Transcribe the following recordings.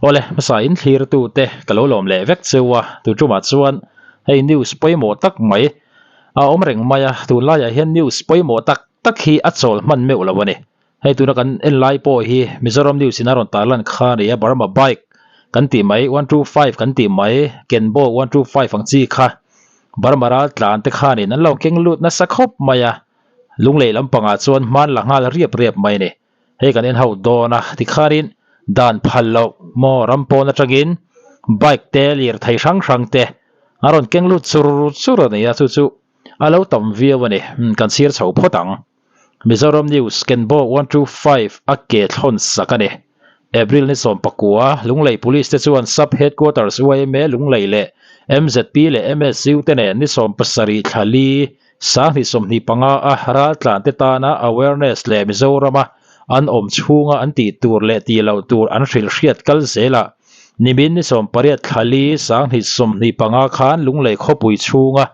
Awle, hmasa in thlir tu te ka lo lawm leh vek cheu a, tu tumah chuan hei news pawimawh tak mai a awm reng mai a, tunlaiah hian news pawimawh tak tak hi a chawl hman meuh lo a ni. Hei tuna kan en lai pawh hi Mizoram news in a rawn tarlan kha a ni a, Burma bike kan tih mai, 125 kan tih mai, Kenbo 125 ang chi kha Burma ral tlan te khanin an lo keng lut nasa khawp mai a, Lunglei lampangah chuan hman la nghal riap riap mai a ni. Hei kan en ho dawn a, tikhanin dan phal loh maw ram pawn atangin bike te lirthei hrang hrang te a rawn keng lut chur chur a ni a, chu chu a lo tam viau a ni. Kan chhir chho phawt ang. Mizoram News Kenbo 125 a ke thlawn sak a ni. April ni 19, Lunglei Police te chuan Sub Headquarters yma Lunglei leh MZP leh MSU te nen ni 17 thla li 2025 a raltlan te tana awareness leh Mizorama an awm chhunga an tih tur leh tih loh tur an hrilh hriat kal zelah nimin ni 18 thla li 2025 khan Lunglei khawpui chhunga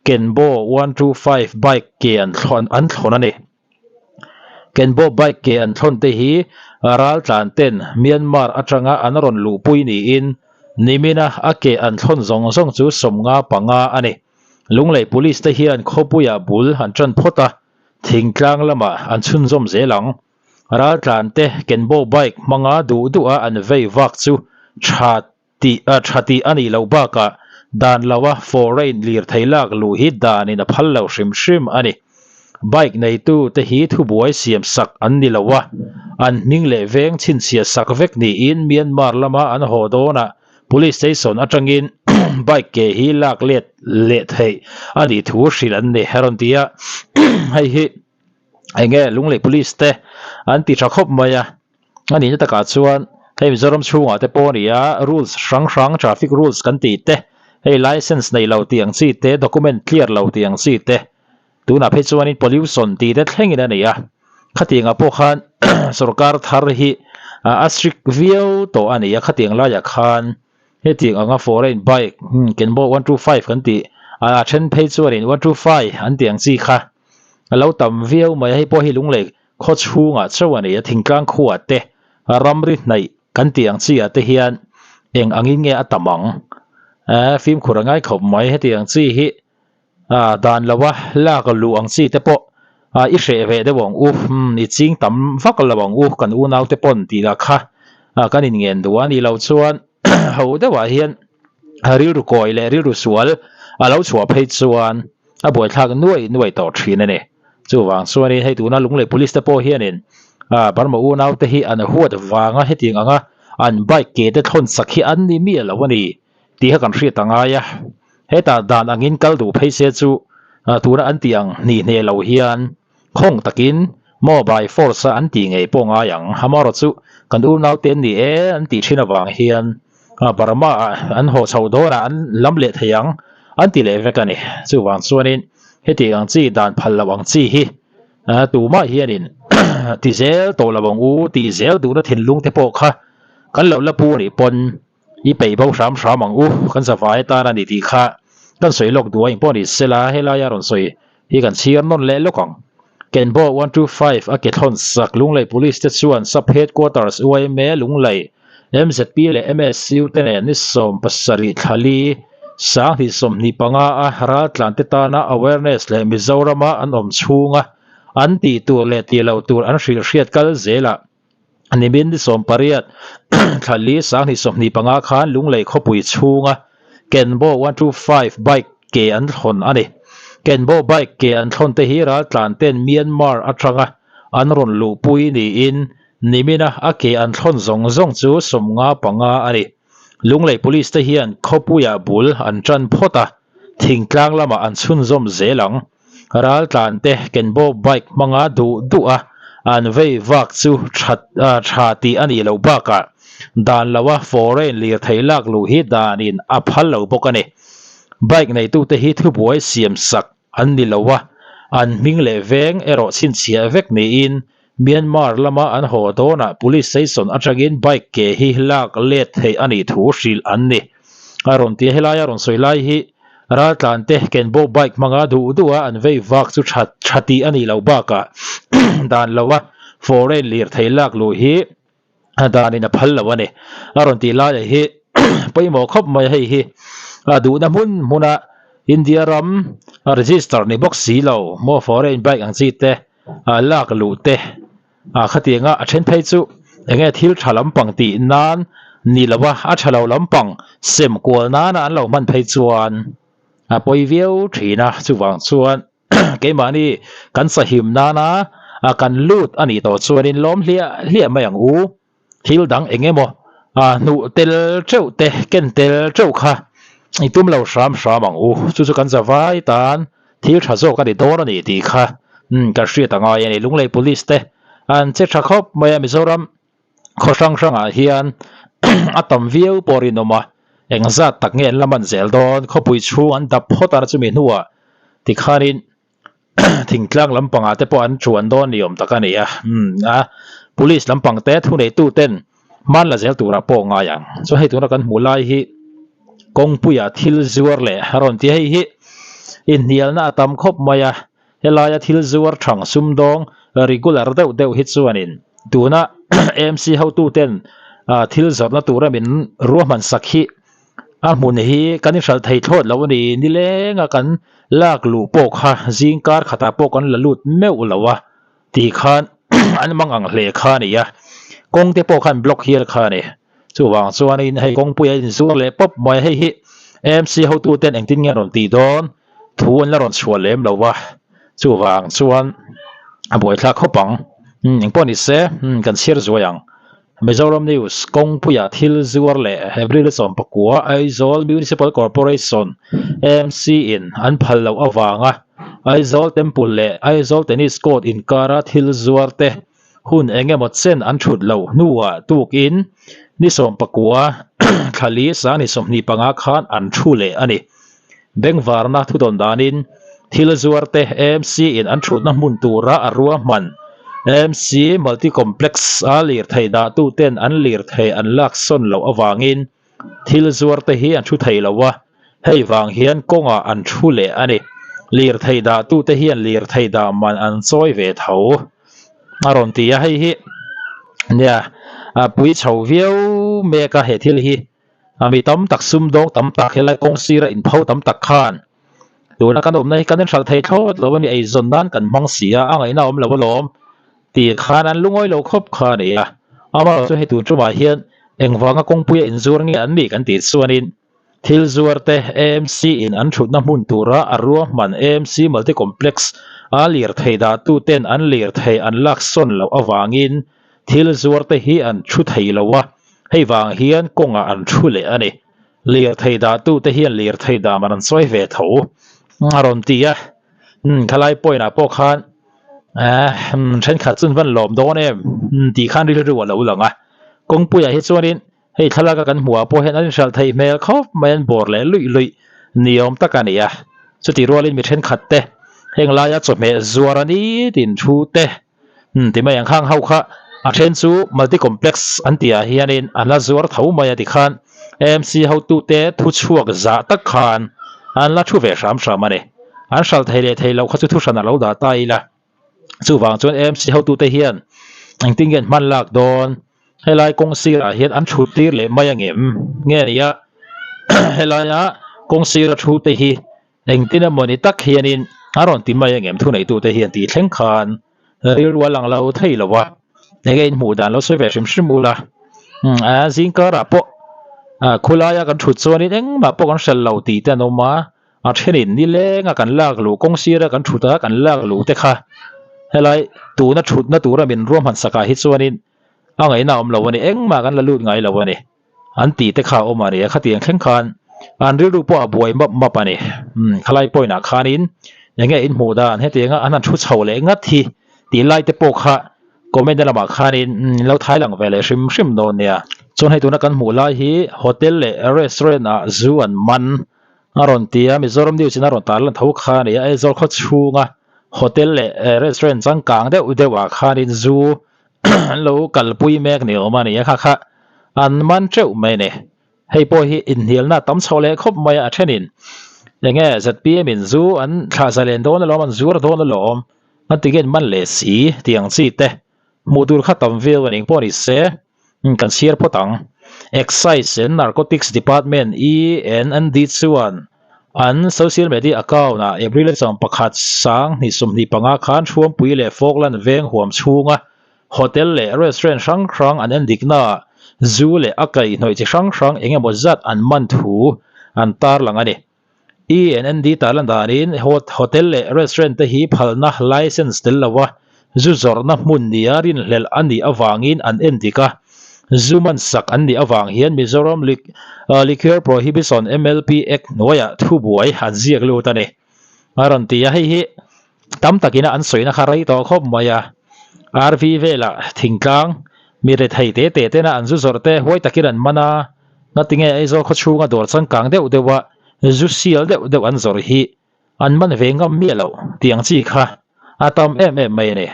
Kenbo 125 bike ke an thlawn an thlawn a ni. Kenbo bike ke an thlawn te hi raltlan ten Myanmar atanga an rawn luhpui niin nimina a ke an thlawn zawng zawng chu 55 a ni. Lunglei Police te hian khawpuiah bul an tan phawt a, thingtlang lamah an chhunzawm zel ang. Raltlan te Kenbo bike hmanga duh duha an vei vak chu tha tih a tha tih a nih loh bakah dan loa foreign lirthei lak luh hi danin a phal lo hrim hrim a ni. Bike neitu te hi thubuai siam sak an ni lo a, an hming leh veng chhinchhiah sak vek niin Myanmar lama an haw dawnah Police Station atangin bike ke hi lak let leh theih a nih thu hrilh an ni a rawn ti a, hei hi eng nge Lunglei Police te an ti tha khawp mai a. A nihna takah chuan hei Mizoram chhungah te pawh a ni a, rules hrang hrang traffic rules kan tih te, hei license nei lo tih ang chi te, document clear lo tih ang chi te, tunah phei chuanin pollution tih te thlengin a ni a. Khatiangah pawh khan sorkar thar hi a strict viau tawh a ni a, khatiang laiah khan hetiang anga foreign bike Kenbo 125 kan tih a then phei chuanin 125 an tih ang chi kha a lo tam viau mai a, hei pawh hi Lunglei Khaw chhungah chauh a nei a, thingtlang khuah te, ramri hnaih kan tih ang chi ah te hian eng angin nge a tam ang? Ehh fimkhur a ngai khawp mai, hetiang chi hi ah dan lo a lak luh ang chi te pawh ah i hreh ve deuh ang u, umm i ching tam vak lo ang u kan unau te pawn tih lah kha ah kan inngen duh a nih loh chuan ho deuh ah hian rilru kawi leh rilru sual a lo chhuah phei chuan a buaithlak nuai nuai tawh thin a ni. Chuvang chuanin hei tuna Lunglei Police te pawh hianin Burma unaute hi an huat vanga hetiang anga an bike ke te thlawn sak hi an ni miah lo a ni tih kha kan hriat a ngai a. Hetah dan angin kal duh phei se chu tuna an tih ang hnih hneh lo hian khawng takin maw by force a an tih ngei pawh ngai ang. Amaherawhchu chu kan unaute an ni e an tih thin avang hian Burma ah an haw chhoh dawnah an lam leh thei ang an ti leh vek a ni. Chuvang chuanin heti ang chi dan phal loh ang chi hi tumah hianin ti zel tawh lo ang u tih zel duhna thinlung te pawh kha kan lo la pu anih pawn i peih bo hram hram ang u kan zavai atan a ni tih kha kan sawi lawk duh a engpawh ni sela helaia rawn sawi hi kan chhiar nawn leh lawk ang. Kenbo 125 a ke thlawn sak Lunglei Police te chuan Sub Headquarters yma Lunglei MZP leh MSU te nen ni 70 thla li 2025 a raltlan te tana awareness leh Mizorama an awm chhunga an tih tur leh tih loh tur an hrilh hriat kal zelah nimin ni 18 thla li 2025 khan Lunglei khawpui chhunga Kenbo 125 bike ke an thlawn a ni. Kenbo bike ke an thlawn te hi raltlan ten Myanmar atanga an rawn luhpui niin Nimina a ke an thlawn zawng zawng chu 55 a ni. Lunglei Police te hian khawpuiah bul an tan phawt a, thingtlang lamah an chhunzawm zel ang. Raltlan te Kenbo bike hmanga duh duh a an vei vak chu tha tha tih a nih loh bakah dan loa foreign lirthei lak luh hi danin a phal lo bawk a ni. Bike neitute hi thubuai siam sak an ni lo a, an hming leh veng erawh chhinchhiah vek niin Myanmar lama an haw dawnah Police Station atangin bike ke hi lak let theih a nih thu hrilh an ni. A rawn ti a, helaia rawn sawi lai hi raltlan te Kenbo bike hmanga duh duh a an vei vak chu tha tha tih a nih loh bakah dan loa foreign lirthei lak luh hi. A danin a phal lo a ni. A rawn tih laia hi pawimawh khawp mai hei hi a duhna hmun hmuna India ram a register ni bawk si lo maw foreign bike ang chi te a lak luh te a khatianga a then phei chu enge thil tha lampang tih nan ni lo a a tha lo lampang sem kual nana an lo hman phei chuan a pawi viau thin a chuvang chuan. Keimahni kan sahim nana kan lut a nih tawh chuanin lawm hliah hliah mai ang u. Thil dang eng emaw hnuh tel teuh te, ken tel teuh kha i tum lo hram hram ang u. Chu chu kan zavai tan thil tha zawk a ni dawn a ni tih kha kan hriat a ngai a ni. Lunglei Police te an che tha khawp mai a, Mizoram khaw hrang hrangah hian a tam viau pawh rinawm a, engzat tak nge an la man zel dawn, khawpui chhung an dap phawt a chumi hnuah tikhanin thingtlang lampangah te pawh an chuan dawn ni awm tak a ni a, umm a police lampang te thuneitu ten hman la zel turah pawh ngai ang, chuan hei tuna kan hmuh lai hi kawngpuia thil zuar leh a rawn ti a, hei hi inhnialna a tam khawp mai a. Helaia thil zuar thang sumdawng regular deuh deuh hi chuanin tuna AMC hotuten thil zawrhna tura min ruahman sak hi a hmun hi kan inhralh thei thlawt lo a ni. Nilenga kan lak luh pawh kha zing kar khatah pawh kan la lut meuh lo a tih khan an mang ang hle kha a ni a, kawng te pawh khan block hial kha a ni. Chuvang chuanin hei kawngpuia inzuar leh pawp mai hei hi AMC hotuten engtin nge an rawn tih dawn? Thu an la rawn chhuah lem lo va, chuvang chuan a buaithlak khawp ang. Umm engpawh ni se, umm kan chhiar zuai ang. Mizoram News, Kawngpuia thil zuar leh April 19 Aizawl Municipal Corporation, AMC, in an phal loh avanga Aizawl Temple leh Aizawl Tennis Court inkara thil zuar te hun eng emaw chen an thut loh hnuah tukin ni 19 thlali sangni 25 khan an thu leh a ni. Bengvarna thudawn danin thil zuarte AMC in an thutna hmun tura a ruahman AMC Multi Complex a lirthei dahtuten an lirthei an laksawn loh avangin thil zuarte hi an thu thei lo a, hei vang hian kawngah an thu leh a ni. Lirthei dahtute hian lirthei dah man an chawi ve tho a rawn ti a, hei hi nia a pui chho viau mek a he thil hi. A mi tam tak sumdawng tam tak helai kawng sira inpho tam tak khan tuna kan awmna hi kan inhralh thei thlawt lo a ni, eizawn nan kan hmang si a, a ngaihna a awm lo alawm tih khan an lungawi lo khawp kha a ni a. Amaherawhchu hei tun tumah hian engvanga kawngpuia inzuar nge an nih kan tih chuanin thil zuarte AMC in an thutna hmun tura a ruahman AMC Multi Complex a lirthei dahtuten an lirthei an laksawn loh avangin Thil zuarte hi an thu thei lo a, hei vang hian kawngah an thu leh a ni. Lirthei dahtute hian lirthei dah man an sawi ve tho a rawn ti a. Umm khalai point ah pawh khan eh thenkhat chu an van lawm dawn em tih khan rilru a lo lang a. Kawngpuiah hi chuanin hei thlalak a kan hmuh ah pawh hian an inhralh theih hmel khawp mai an bawr leh luih luih ni awm tak a ni a. Chutih rualin mi thenkhat te heng laia chawhmeh zuar a ni tin thu te Umm ti mai ang khang ho kha a then chu multi complex an tih ah hianin an la zuar tho mai a tikhan AMC hotute thu chhuak zah tak khan an la thu ve hram hram a ni. An hralh thei leh thei loh kha chu thu hran a lo dah ta ila. Chuvang chuan AMC hotute hian engtin nge an hman lak dawn? Helai kawng sirah hian an thut tir leh mai angem? Nge nia helaia kawng sira thu te hi Engtin emaw ni tak hianin a rawn ti mai angem thuneitute hian tih thleng khan rilru a lang lo thei lo a, enge inhmuh dan lo sawi ve hrim hrim ula, a zingkarah pawh khulaia kan thut chuanin engmah pawh kan hrel lo tih te an awm a, a thenin nilenga kan lak luh kawng sira kan thut a kan lak luh te kha helai tuna thutna tura min ruahman sakah hi chuanin a ngaihna a awm lo a ni, engmah kan la lut ngai lo a ni. An tih te kha a awm a ni a, khatiang thleng khan an rilru pawh a buai map map a ni. Umm khalai point ah khanin eng nge in hmuh dan hetianga an han thu chho leh ngat hi tih lai te pawh kha comment na lamah khanin in lo thai lang ve leh hrim hrim dawn nia. Chuan hei tuna kan hmuh lai hi hotel leh restaurant ah zu an man a rawn ti a, Mizoram news in a rawn tar lan tho kha a ni a, Aizawl khaw chhunga hotel leh restaurant changkang deuh deuh ah khanin zu an lo kalpui mek ni awm a ni a kha kha an man teuh mai a ni. Hei pawh hi inhnialna tam chho leh khawp mai a a thenin enge zpm in zu an thlah zalen dawn alawm an zuar dawn alawm an ti nge an man leh si tih ang chi te hmuh tur kha tam viau a ni engpawh ni se. Kan chhiar phawt ang. Excise and Narcotics Department, ENND, chuan an social media account ah April 11 2025 khan Hruampui leh Falkland veng huam chhunga hotel leh restaurant hrang hrang an endiknaah zu leh a kaihhnawih chi hrang hrang eng emaw zat an man thu an tarlang a ni. ENND tarlan danin hotel leh restaurant te hi phalna license tel lova zu zawrhna hmun nia rinhlelh a nih avangin an endik a, zu man sak an nih avang hian Mizoram Liquor Prohibition, MLP, Act hnuaiah thubuai an ziak lut a ni a rawn ti a, hei hi tam takina an sawina kha rei tawh khawp mai a, RV velah thingtlang mi rethei te te tena an zu zawrh te huai takin an man a, Ngatinge Aizawl khaw chhunga dawr changkang deuh deuha zu sial deuh deuh an zawrh hi an man ve ngam miah loh tih ang chi kha a tam em em mai a ni.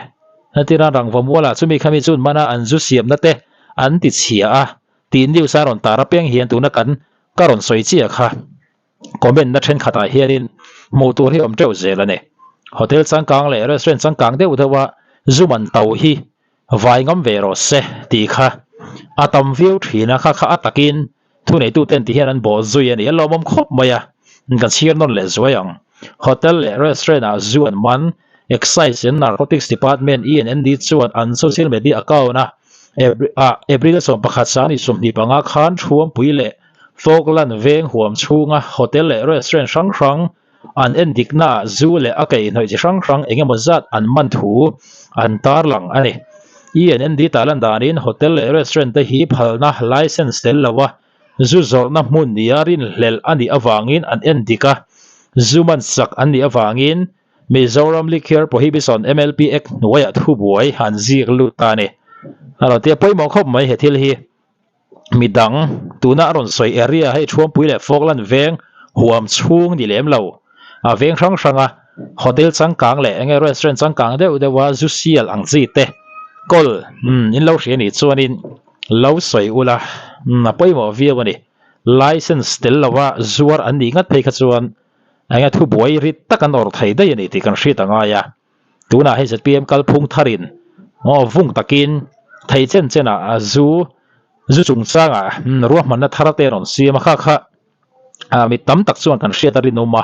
Hetiran rangva mualah chumi khami chu an man a, an zu siamna te an ti chhia a tih news a rawn tar apiang hian tuna kan ka rawn sawi chiah kha comment na thenkhatah hianin hmuh tur hi awm teuh zel a ni. Hotel changkang leh restaurant changkang deuh deuha zu man to hi Vai ngam ve rawh se tih kha a tam viau thin a, kha kha a takin thuneituten ti hian an bawh zui a ni. A lawmawm khawp mai a, kan chhiar nawn leh zuai ang. Hotel leh restaurant ah zu an man, Excise and Narcotics Department, ENND, chuan an social media account a ah April 11 sang 25 khan Thuampui leh Falkland veng huam chhunga hotel leh restaurant hrang hrang An endiknaah zu leh a kaihhnawih chi hrang hrang eng emaw zat an man thu an tarlang a ni. ENND tarlan danin hotel leh restaurant te hi phalna, license, tel loa zu zawrhna hmun nia rinhlelh a nih avangin an endik a, zu man sak an nih avangin Mizoram Liquor Prohibition, MLP, Act hnuaiah thubuai an zik lut ta a ni. A rawn ti a, pawimawh khawp mai he thil hi. Midang, tuna a rawn sawi area hei Thuampui leh Falkland veng huam chhung ni lem lo. A veng hrang hranga hotel changkang leh enge restaurant changkang deuh deuha zu sial ang chi te kawl umm in lo hria nih chuanin lo sawi ula umm a pawimawh viau a ni. License tel lova zuar an nih ngat phei kha chuan enge thubuai rit tak an awrh thei daih a ni tih kan hriat a ngai a. Tunah hei zpm kalphung tharin aw vung takin thei chen chenah zu zu chungchangah ruahmanna thar te rawn siam a, kha kha mi tam tak chuan kan hriat a rinawm a,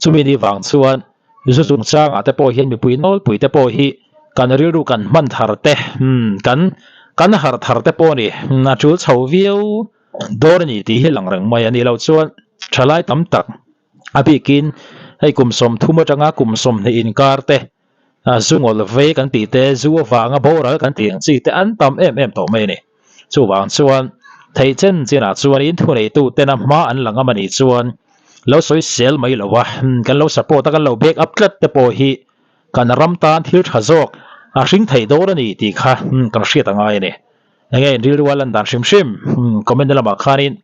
chumi ni vang chuan zu chungchangah te pawh hian mipui nawlpui te pawh hi kan rilru kan hman thar te kan kan harh thar te pawh a ni a tul chho viau dawn a ni tih hi lang reng mai a nih loh chuan thalai tam tak. A bikin hei kum 30 atanga kum 20 inkar te zu ngawl vei kan tih te, zu avanga boral kan tih ang chi te an tam em em tawh mai a ni. Chuvang chuan theih chen chinah chuanin thuneitu tena hma an la ngam a nih chuan lo sawi sel mai lo a, kan lo support a kan lo back up tlat te pawh hi kan ram tan thil tha zawk a hring thei dawn a ni tih kha kan hriat a ngai a ni. Enge in rilru a lan dan hrim hrim comment na lamah khanin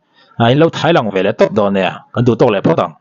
in lo thai lang ve leh tawp dawn nia, kan duh tawk leh phawt ang.